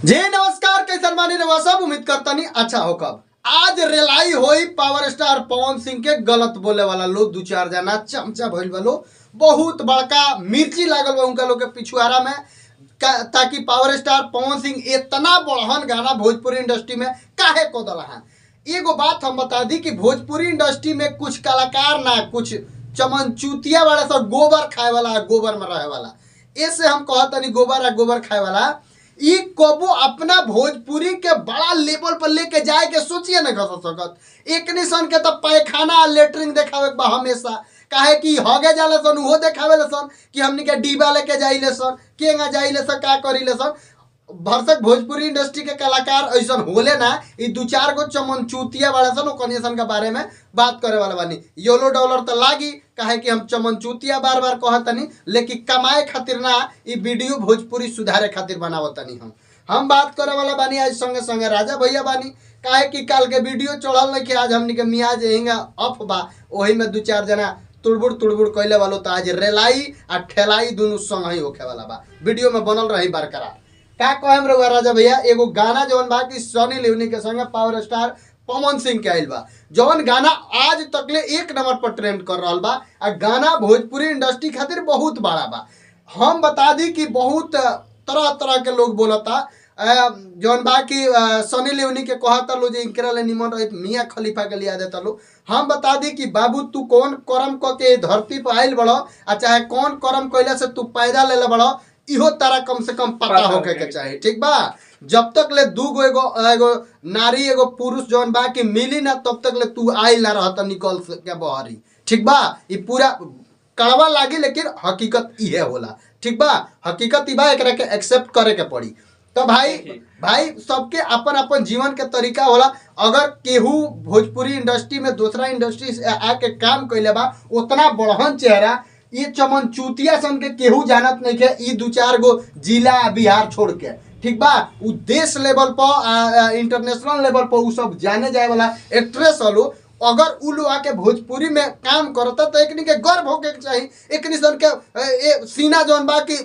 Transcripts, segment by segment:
जी नमस्कार, कैसन बानी रउआ सब? उम्मीद करतनी अच्छा हो। कब आज रेलाई होई पावर स्टार पवन सिंह के गलत बोले वाला लोग दू चार जना चमचा भइल बा लोग, बहुत बड़का मिर्ची लागल बा उनका लोग के पिछुआरा में, ताकि पावर स्टार पवन सिंह इतना बड़हन गाना भोजपुरी इंडस्ट्री में काहे को दलहन। एगो बात हम बता दी कि भोजपुरी इंडस्ट्री में कुछ कलाकार ना कुछ चमनचूतिया वाला सब गोबर खाए वाला, गोबर में रहे वाला, ऐसे हम कहतनी गोबर आ गोबर खाए वाला, ई कबो अपना भोजपुरी के बड़ा लेवल पर लेके जाए के सोचिए ना घस सकत। एक सन के तो पैखाना आ लेटरिन देखावे के बा हमेशा, काहे कि हगे जाला सन उहो देखावे ला सन कि हमनी के डिब्बा लेके जाइले सन, केंगा जाइले सन, का करिले सन। भरसक भोजपुरी इंडस्ट्री के कलाकार ऐसन होले ना, ई दू चार गो चमनचूतिया वाला सन ओकनी सन के बारे में बात करे वाला बानी। योलो डॉलर तो लागी, काहे कि हम चमनचूतिया बार बार कहतनी, लेकिन कमाए खातिर ना, ई वीडियो भोजपुरी सुधारे खातिर बनावतनी। हम बात करे वाला बानी आज संगे संगे राजा भैया बानी, काहे कि काल के वीडियो चढ़ल नहीं कि आज हमनी के मियाज हिंगा अफ बा, ओही में दू चार जना तुड़बुड़ तुड़बुड़ कैले वालो, तो आज रेलाई आ ठेलाई दुनू संग ही होखे वाला बा। वीडियो में बनल रही बरकरार। का कहम रउआ राजा भैया, एगो गाना जवन बा कि सनी लियोनी के संगे पावर स्टार पवन सिंह के आइल बा, जवन गाना आज तकले एक नंबर पर ट्रेंड कर रहल बा आ गाना भोजपुरी इंडस्ट्री खातिर बहुत बड़ा बा। हम बता दी कि बहुत तरह तरह के लोग बोलता, जवन बा कि सनी लियोनी के कहता लो जे इनकरा ले निमन रहित मियां खलीफा के लिया देता लो। हम बता दी कि बाबू तू कौन कर्म क के धरती पर आइल बड़ो आ चाहे कौन कर्म कैला से तू पैदा लेले बड़ो, इहो तारा कम से कम पता होके के चाही, ठीक बा। जब तक ले दू गो एगो एगो नारी एगो पुरुष जौन बा कि मिली ना तब तक ले तू आइल ना रहत निकल के बहरी, ठीक बा। ई पूरा कड़वा लागी लेकिन हकीकत इहे होला, ठीक बा। हकीकत ई बा, एकरा के एक्सेप्ट करे के पड़ी। तो भाई भाई सबके अपन अपन जीवन के तरीका होला। अगर केहू भोजपुरी इंडस्ट्री में दूसरा इंडस्ट्री से आके काम कैले बा, उतना बड़हन चेहरा ये चमन चूतिया सन के केहू जानत नहीं के, ई दू चार गो जिला बिहार छोड़ के, ठीक बा। उ देश लेवल पर इंटरनेशनल लेवल पर उ सब जाने जाए वाला एक्ट्रेस हलो, अगर उ लोग आके भोजपुरी में काम करता तो एकनी के गर्व होके के चाही, एकनी सन के सीना जौन बा कि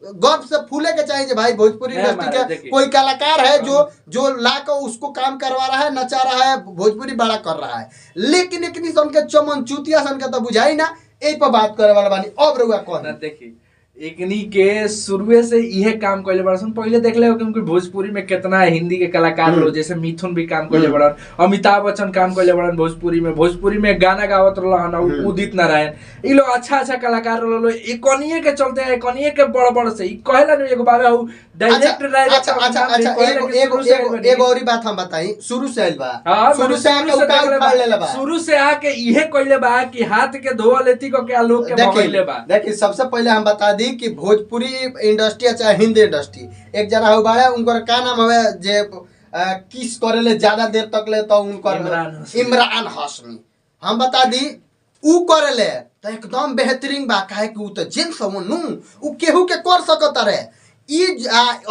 गर्व से फूले के चाहिए जे भाई भोजपुरी इंडस्ट्री के कोई कलाकार है जो जो ला के उसको काम करवा रहा है, नचा रहा है, भोजपुरी बड़ा कर रहा है। लेकिन एकनी सन के चमन चूतिया सन के तो बुझाई ना। ए पर बात करे वाला बानी। अब रउआ कौन ना देखी एकनी के शुरुए से इहे काम कइले बड़सन। पहले देखले हो कि भोजपुरी में कितना हिंदी के कलाकार लोग जैसे मिथुन भी काम कइले बड़न, अमिताभ बच्चन काम कइले बड़न भोजपुरी में, भोजपुरी में गाना गावत रहलन उदित नारायण, ई लोग अच्छा अच्छा कलाकार लोग। एकनिए के चलते एकनिए के बड़ बड़ से ई कहेला न एगो बाबा हु डायरेक्ट डायरेक्ट। अच्छा अच्छा, एगो एगो एगो और बात हम बताई, शुरू से आइल बा, शुरू से आके उखाड़ लेले बा, शुरू से आके इहे कइले बा कि हाथ के धोवा लेती को के लोग के भगइले बा। देखी सबसे पहले हम बता दी कि भोजपुरी इंडस्ट्री चाहे हिंदी इंडस्ट्री, एक जना हो बाड़े उनकर का नाम हवे जे किस करेले ज्यादा देर तक ले, तो उनकर इमरान हाशमी। हम बता दी उ करेले तो एकदम बेहतरीन बा, काहे कि उ तो जेंट्स हो नु, उ केहू के कर सकत रहे। ई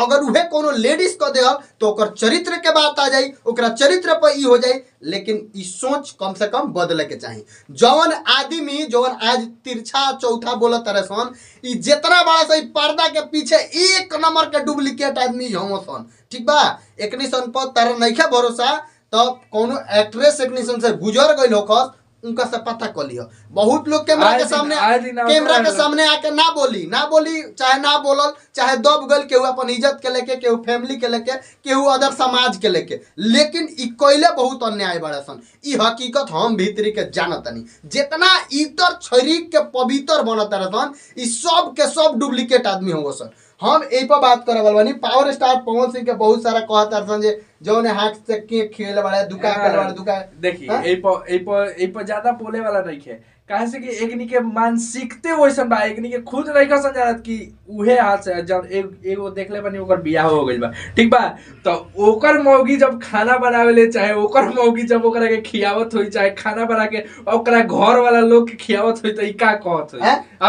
अगर उहे कोनो लेडीज क देहल तो ओकर चरित्र के बात आ जाई, ओकरा चरित्र पर ई हो जाई। लेकिन ई सोच कम से कम बदले के चाही। जवन आदमी जवन आज तिरछा चौथा बोलत रहे सन, ई जितना बड़ा सा पर्दा के पीछे एक नंबर के डुप्लीकेट आदमी हम सन, ठीक बा। एकनी सन पर तारा नइखे भरोसा तो कोनो एक्ट्रेस एकनी सन से गुजर गइल होकस, उनका से पता कर लियो। बहुत लोग कैमरा के सामने कैमरा के सामने आके ना बोली ना बोली, चाहे ना बोलल चाहे दब गल, केहू अपन इज्जत के लेके, केहू फैमिली के लेके, केहू अदर समाज के लेके, लेकिन ई कइले बहुत अन्याय बड़ा सन। ई हकीकत हम भीतरी के जानतनी। जितना इतर छरी के पवित्र बनत रहसन, ई सब के सब डुप्लीकेट आदमी हो सन। हम ए पर बात करे वाला बानी। पावर स्टार पवन सिंह के बहुत सारा कहत रहसन जे जौन हाथ से के खेल वाला दुका खेल वाला दुका। देखी ए पर ए पर ज्यादा बोले वाला नहीं है, काहे से कि एकनी के मानसिकते वैसन बा, एकनी के खुद नहीं कसन जानत कि उहे हाथ से जब एगो देखले बानी ओकर बियाह हो गइल बा, ठीक बा। तो ओकर मौगी जब खाना बनावेले, चाहे ओकर मौगी जब ओकरा के खियावत होई, चाहे खाना बना के ओकरा घर वाला लोग के खियावत होई, त ई का कहत होई?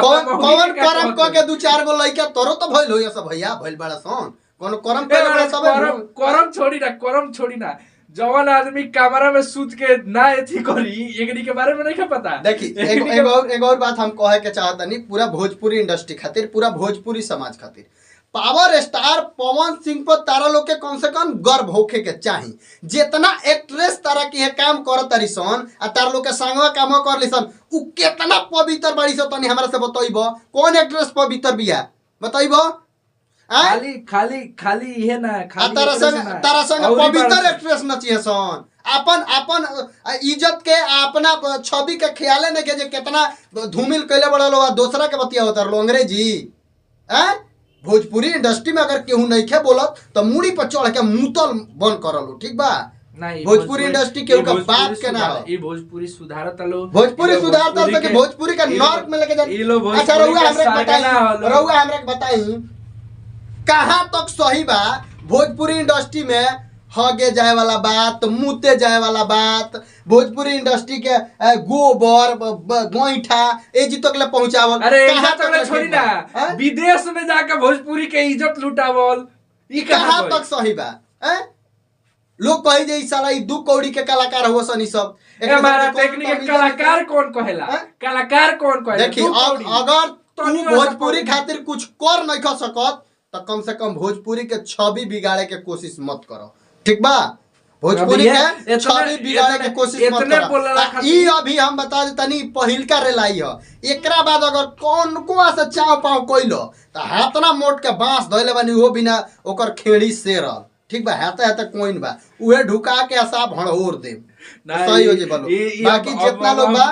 कौन कौन करम क के दू चार गो लइका तोरो तो भइल होई सब भैया भइल बड़ा सन, कोनो करम कइले बड़ा सब। करम छोड़ी ना, करम छोड़ी ना, जवान आदमी कमरा में सूत के ना एथी करी, एकनी के बारे में नहीं पता। देखी एगो और बात हम कहे के चाहतनी पूरा भोजपुरी इंडस्ट्री खातिर, पूरा भोजपुरी समाज खातिर, पावर स्टार पवन सिंह पर तारा लोग के कम से कम गर्व होखे के चाही। जितना एक्ट्रेस तारा की है काम करत तारी सन आ तारा लोग के संगवा काम कर ली सन, उ केतना पवित्र बाड़ी सन तनी हमरा से बतइब, कौन एक्ट्रेस पवित्र बिया बतइब? खाली खाली खाली इहे ना, खाली तारा संग, तारा संग पवित्र एक्ट्रेस नचिए सन, अपन अपन इज्जत के अपना छवि के ख्याले नहीं के जे केतना धूमिल कैले बड़ा लोग दोसरा के बतिया होता लो अंग्रेजी। भोजपुरी इंडस्ट्री में अगर केहू नइखे बोलत तो मुड़ी पर चढ़ के मुतल बंद करल, ठीक बा? नहीं, भोजपुरी इंडस्ट्री के उनका बाप के ना हो। ई भोजपुरी सुधारत लो, भोजपुरी सुधारत के भोजपुरी का नर्क में लेके जा। अच्छा रउआ हमरा के बताई, रउआ हमरा के बताई कहां तक सही बा भोजपुरी इंडस्ट्री में हगे जाए वाला बात, मुते जाए वाला बात, भोजपुरी इंडस्ट्री के गोबर गोईठा ए जी तक ले पहुंचावल? अरे कहां तक ले छोड़ी ना, विदेश में जाके भोजपुरी के इज्जत लुटावल, ई कहां तक सही बा? लोग कही जे साला ई 2 कौड़ी के कलाकार हो सन ई सब। हमारा टेक्निक कलाकार कौन कहेला? कलाकार कौन कहेला? देखी अगर तू भोजपुरी खातिर कुछ कर नहीं कर सकत तो कम से कम भोजपुरी के छवि बिगाड़े के कोशिश मत करो, ठीक बा? भोजपुरी के छवि बिगाड़े के कोशिश मत करो। ई अभी हम बता देतनी पहिलका रेलाई ह, एकरा बाद अगर कौन को से चाव पाव कइलो त हाथना मोट के बांस धइले बानी उहो बिना ओकर खेड़ी से रहल, ठीक बा? हाथे हाथे कोइन बा उहे ढुका के असा भणहोर दे, सही हो जे बोलो। बाकी जितना लोग बा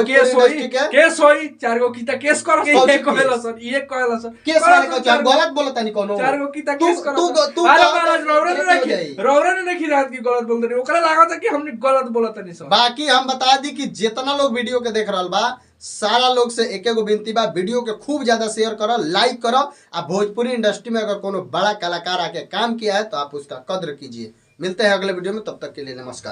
केस होई, केस होई, चार गो कीता केस कर के ये कहेला सर, ये कहेला सर केस वाले को चार गलत बोलता नहीं कोनो, चार गो कीता केस कर। तू अरे महाराज रौरा ने रखी, रौरा ने नहीं रात की गलत बोलत नहीं, ओकरा लागत है कि हमने गलत बोलत नहीं सर। बाकी हम बता दी कि जितना लोग वीडियो के देख रहल बा सारा लोग से एक एगो विनती बा, वीडियो के खूब ज्यादा शेयर करो, लाइक करो आ भोजपुरी इंडस्ट्री में अगर कोनो बड़ा कलाकार आके काम किया है तो आप उसका कद्र कीजिए। मिलते हैं अगले वीडियो में, तब तक के लिए नमस्कार।